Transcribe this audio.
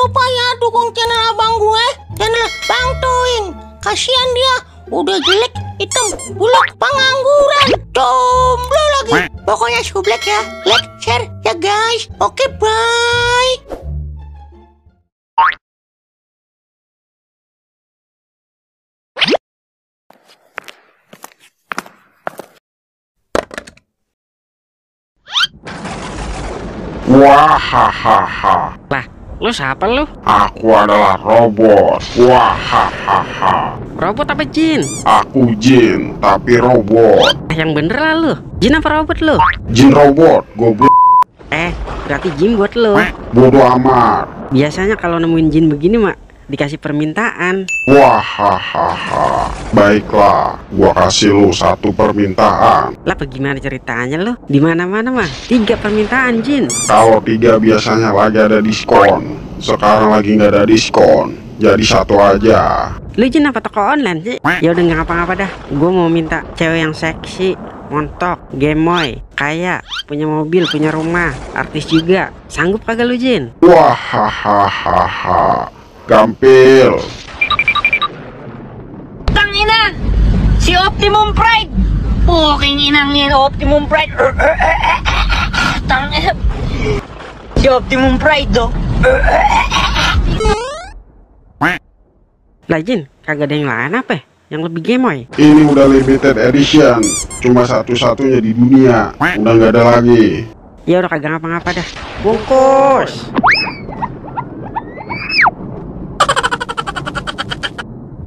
lupa ya dukung channel abang gue, channel Bang Toing. Kasihan dia, udah jelek, hitam, buluk, pengangguran, jomblo lagi. Pokoknya sublek ya, like, share ya guys. Oke, bye. Wahahaha. Lah, lu siapa lu? Aku adalah robot. Wahahaha. Robot apa jin? Aku jin, tapi robot. Yang bener lah lu. Jin apa robot lu? Jin robot, goblok. Berarti jin buat lu. Bodoh amat. Biasanya kalau nemuin jin begini mak dikasih permintaan. Wahahaha. Baiklah, gua kasih lu satu permintaan. Lah bagaimana ceritanya lu? Di mana-mana mah 3 permintaan jin. Kalau 3 biasanya lagi ada diskon. Sekarang lagi nggak ada diskon. Jadi satu aja. Lu jin apa toko online sih? Ya udah nggak ngapa-ngapa dah. Gue mau minta cewek yang seksi, montok, gemoy, kaya, punya mobil, punya rumah, artis juga. Sanggup kagak lu jin? Wahahaha. Gampil. Tangina, si Optimum Pride. Puking inangnya Optimum Pride. Tangina, si Optimum Pride dong. Lah jin, kagak ada yang lain apa? Yang lebih gemoy? Ini udah limited edition. Cuma satu-satunya di dunia. Udah nggak ada lagi. Ya udah kagak ngapa-ngapa dah. Bungkus.